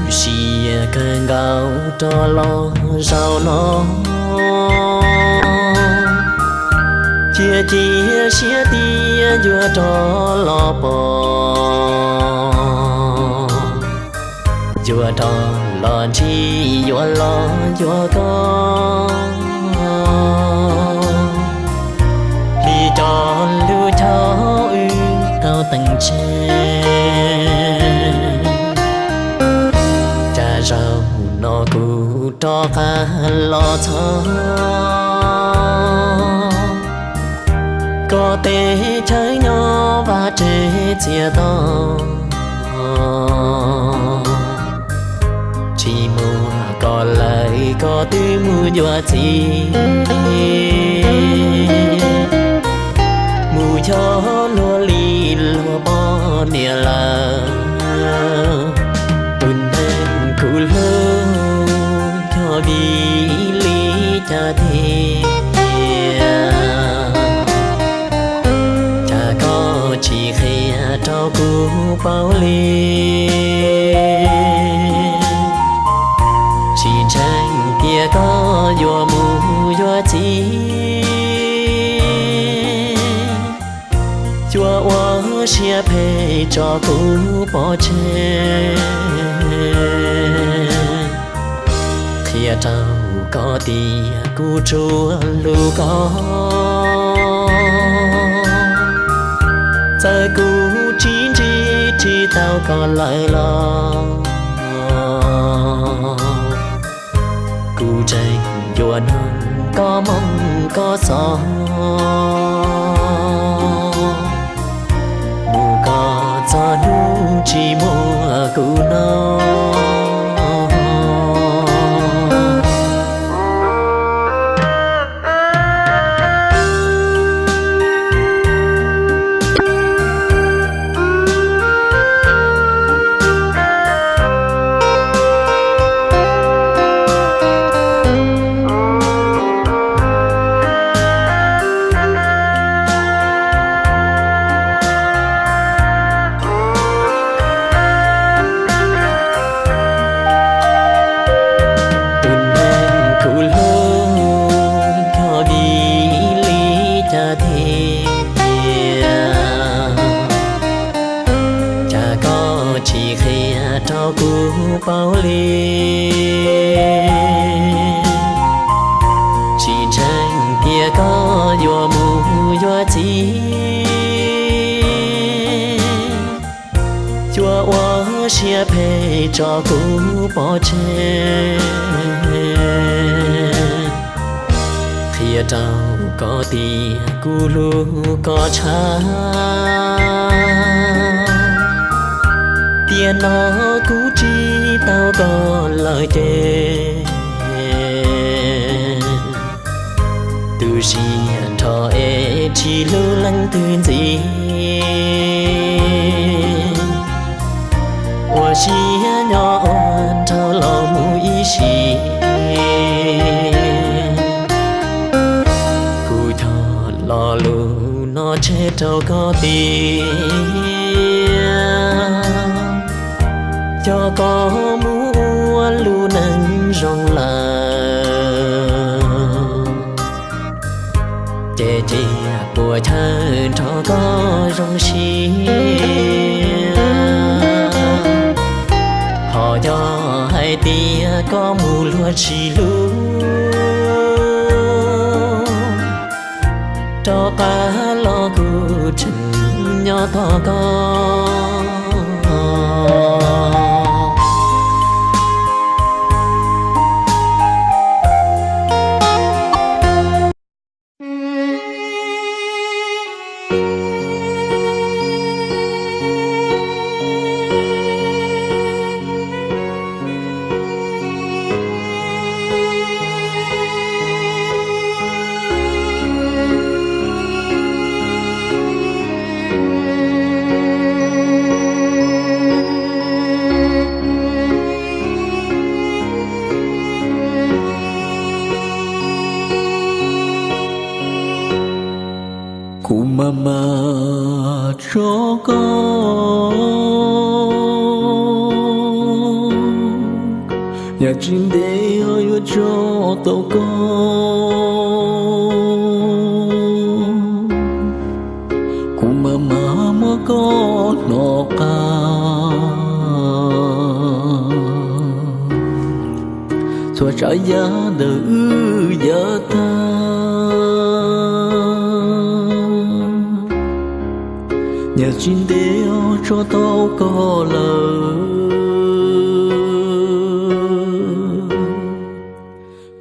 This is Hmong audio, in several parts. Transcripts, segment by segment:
Siab kawg nkaus rov los zaum no, cia cia siab tias yuav rov los pom, yuav rov los ntsib, yuav los yuav koj. Li cov lub caij wb tau teem tseg, cas zaum no kuv rov qab los txog koj teb chaws nyob vaj tse txias to. Tsis muaj koj lawm koj twb mus yuav txiv, mus yog luag li luag poj niam lawm. Tus neeg kuv hlub, yog vim li cas tiag, cas koj tsis qhia rau kuv paub li? Tsis ntseeg tias koj yuav mus yuav txiv, yuav ua siab phem tso kuv pov tseg. Qhia rau koj tias kuv tsuas hlub koj, txawm kuv tsis ntsib tsis tau koj lawm los kuv tseem yuav nrog koj moo koj xov, mus koj txog hnub tsis muaj kuv no. Tus neeg kuv hlub, yog vim li cas tiag, cas koj tsis qhia rau kuv paub li? Tsis ntseeg tias koj yuav mus yuav txiv, yuav ua siab phem tso kuv pov tseg. Qhia rau koj tias kuv hlub koj tshaj, tiam no kuv tsis tau koj lawm ces tu siab nrho es tsis hlub leej twg ntxiv. Ua siab nyob ua nraug los mus ib sim, kuv cog lo lus no tseg rau koj tias, yog koj mus ua lub neej zoo lawm, ces cia puas chawj nrog koj zoo siab. Ho yog hais tias koj mus luag tsis hlub, rov qab los kuv tseem nyob tos koj. Kuv maj mam tso koj Yam tsis ntev yuav tso tau koj, kuv mam mam muab koj hnov qab. Txhua tsav yam ntawm wb yav tag, yam tsis ntev yuav tso tau koj lawm.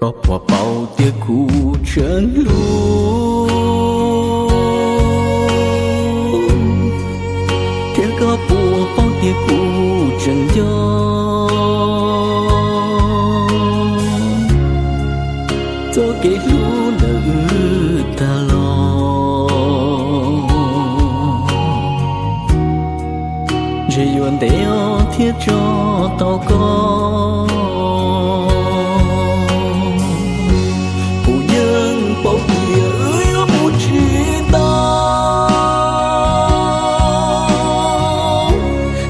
Koj puas paub tias kuv tseem hlub, thiab koj puas paub tias kuv tseem nco txoj kev hlub ntawm wb tag los. Ntshe yuav ntev os thiaj tso tau koj, kuv yeej paub tias wb yuav mus tsis tau.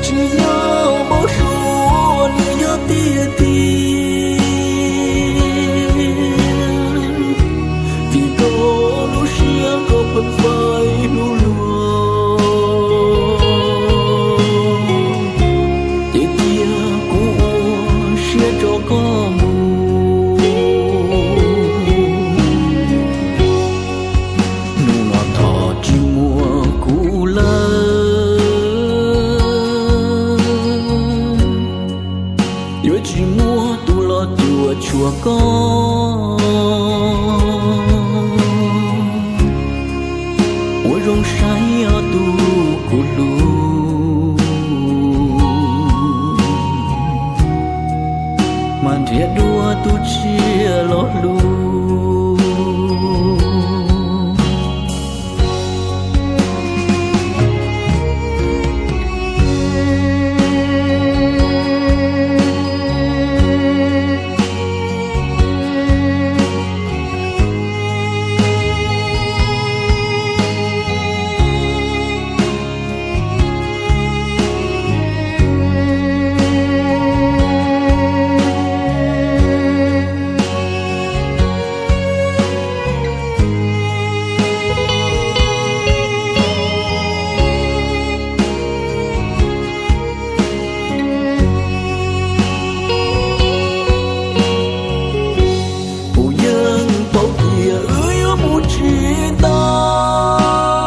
Tsis yog npau suav, nws yog tiag tiag. Vim koj lub siab koj pheej faib hlub luag, ces cia kuv ua siab rau koj mus. Hnub no thov tsis muaj kuv lawm, yuav tsis muaj tus los cuam tshuam koj. Ua zoo saib os tus kuv hlub, mas nrhiav dua tus tshiab los hlub. Kuv yeej paub tias wb yuav mus tsis tau,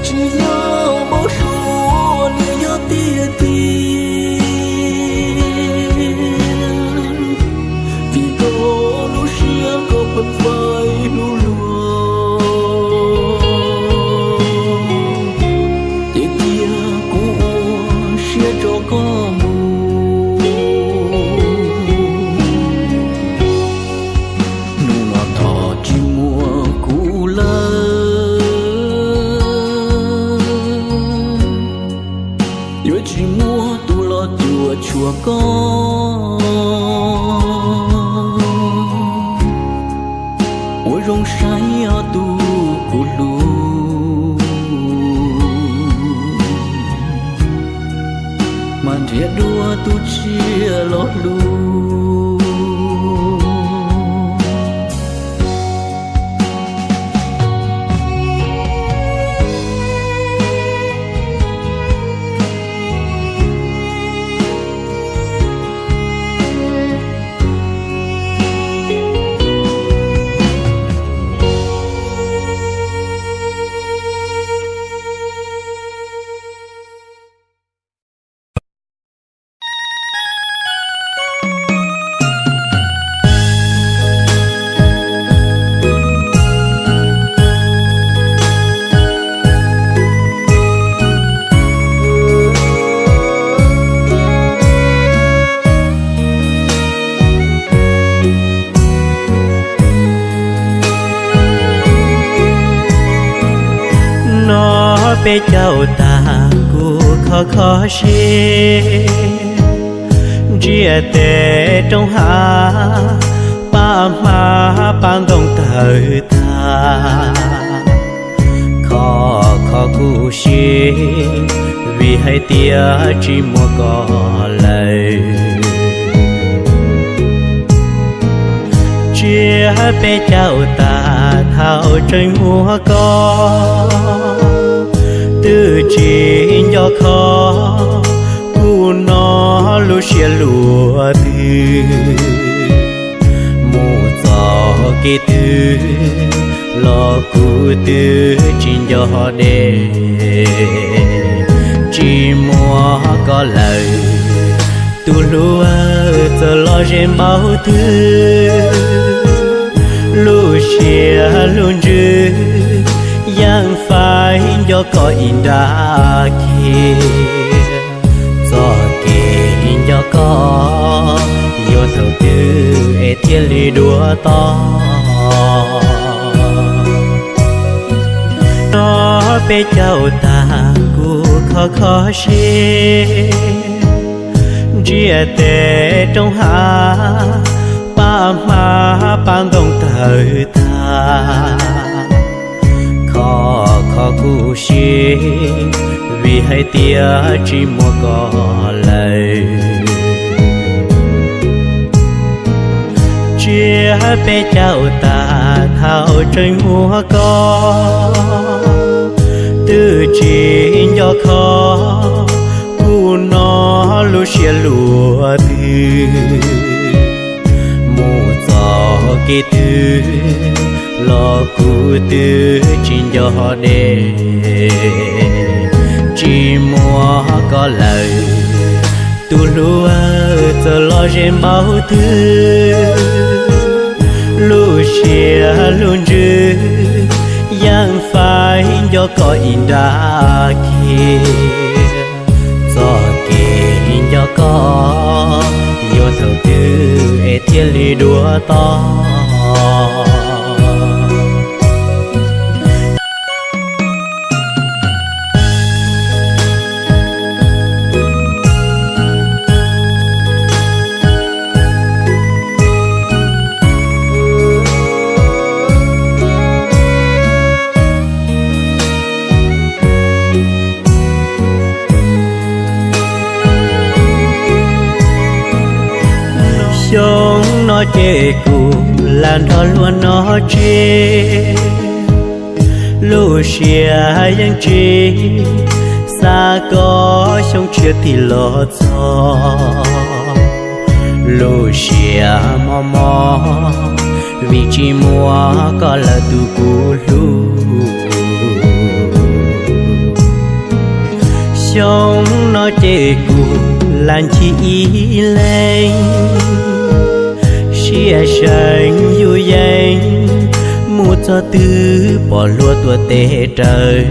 tsis yog npau suav, nws yog tiag tiag. Vim koj lub siab koj pheej faib hlub luag, ces cia kuv ua siab rau koj mus. Hnub no thov tsis muaj kuv lawm, yuav tsis muaj tus los cuam tshuam koj. Ua zoo saib os tus kuv hlub, mas nrhiav dua tus tshiab los hlub. No peb caug tag kuv kho kho siab, ntsiag tes roob hav, paj hmab paj ntoo tawg tag. Kho kho kuv siab vim hais tias tsis muaj koj lawm. Tsiab peb caug tas thaum tseem muaj koj, twb tsis nco kho kuv no lub siab luaj twg. Mus txoj kev twg los kuv twb tsis nco deb. Tsis muaj koj lawm, tus hlub txawm los ze npaum twg. Lub siab lub ntsws yeej faib nco koj ib nrab kiag. Txoj kev nco koj yuav thaum twg es thiaj li dua toj? No peb caug tas kuv kho kho siab, ntsiag tes roob hav, pab hmab pab ntoo tawg tag. Kho kho kuv siab, vim hais tias tsis muaj koj lawm. Tsiab peb caug tas thaum tseem muaj koj, twb tsis nco kho kuv no lub siab luaj twg. Mus txoj kev twg los kuv twb tsis nco deb. Tsis muaj koj lawm, tus hlub txawm los ze npaum twg. Lub siab lub ntsws yeej faib nco koj ib nrab kiag. Txoj kev nco koj yuav thaum twg es thiaj li dua toj? Xyoo no ces kuv lam nrog luag noj tsiab, lub siab yeej tsis xav kom xyoo tshiab tig los txog. Lub siab mob mob vim tsis muaj koj lawm tus kuv hlub. Xyoo no ces kuv lam ncig ib leeg, siab seev yus yeej mus txog twg pom luag tuaj tes raws.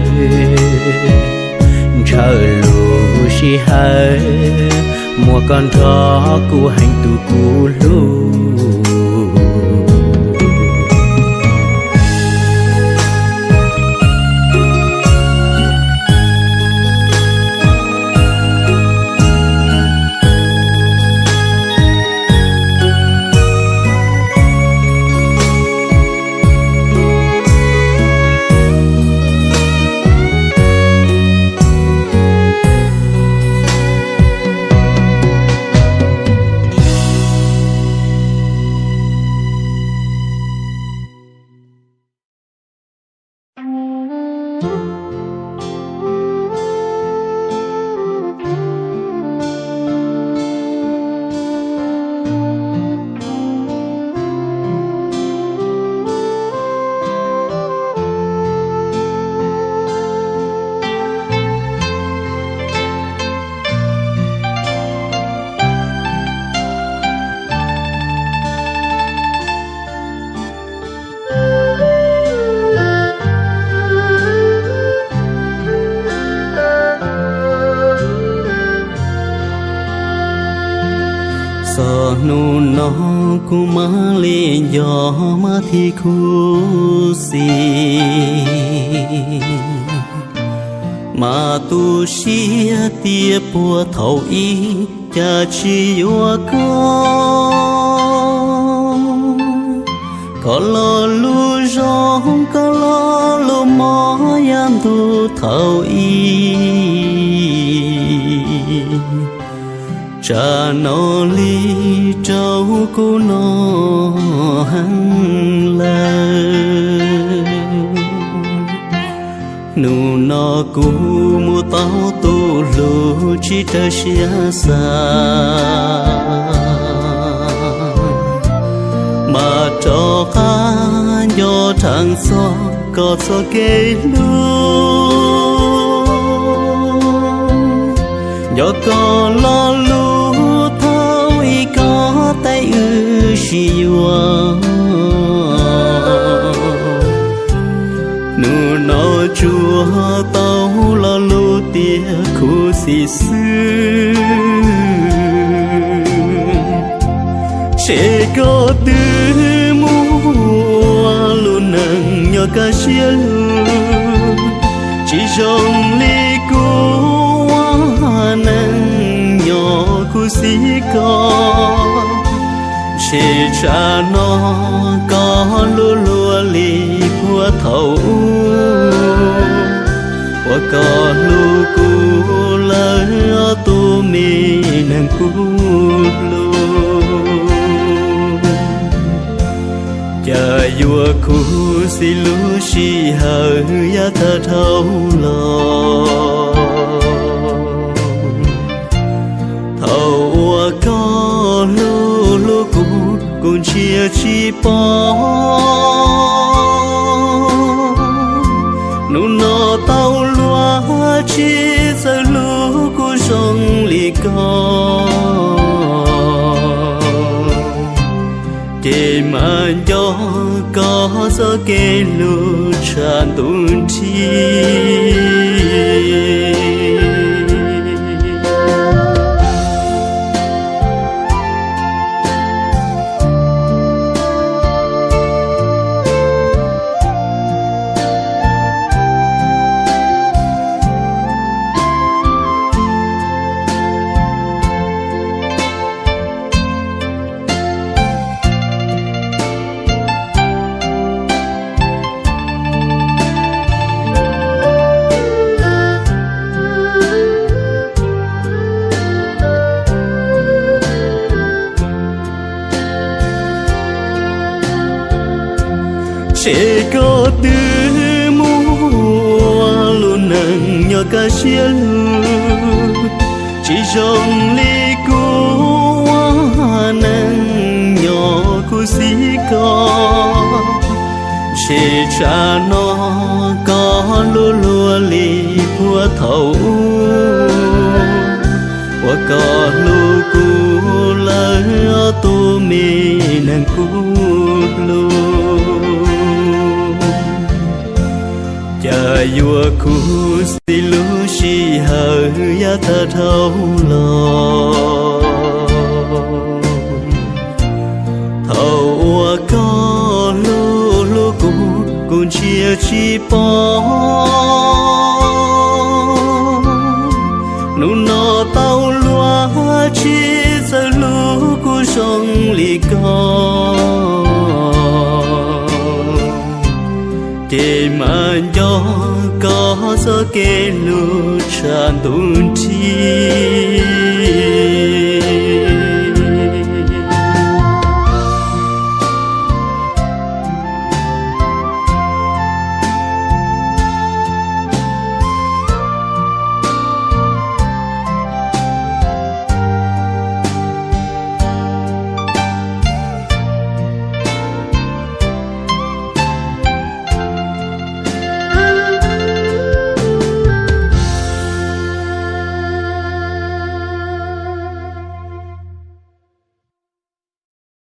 Ntshaw lub sij hawm muaj koj nrog kuv heev tus kuv hlub. Txog hnub no kuv mam li nco mas thiaj khuv xim, mas tu siab tias puag thaum ub cas tsis yuav koj. Koj los lub zoo, koj los lub mob yav ntuj thaum ub. Tsam no li rau kuv no heev lawm. Hnub no kuv mus tau tus hlub tsis raws siab xav, mas rov qab nco rheev txog koj txoj kev hlub. Nco koj lo lus thaum ub koj teb wb sib yuav. Hnub no tsuas tau lo lus tias khuv xim xwb. Seb koj twb mus ua lub neej nyob kaj siab lug, tsis zoo li kuv ua neej nyob khuv xim koj. Ntshe tsam no koj luag luag li puag thaum ub, uas koj hlub kuv lawm ob tug me neeg kuv hlub. Cas yuav khuv xim lub sij hawm yav tag dhau los. Thaum uas koj hlub hlub kuv, kuv ntsia tsis pom. Hnub no tau luag tsis txawj hlub kuv zoo li koj, ces mas nco koj txoj kev hlub tshaj ntuj nthi. Seb koj twb mus ua lub neej nyob kaj siab lug, tsis zoo li kuv ua neej nyob khuv xim koj. Ntshe tsam no koj luag luag li puag thaum ub, uas koj hlub kuv lawm ob tug me neeg kuv hlub. Cas yuav khuv xim lub sij hawm yav tag dhau los. Thaum uas koj hlub hlub kuv, kuv ntsia tsis pom. Hnub no tau luag tsis txawj hlub kuv zoo li koj, ces mas nco koj txoj kev hlub tshaj ntuj nthi.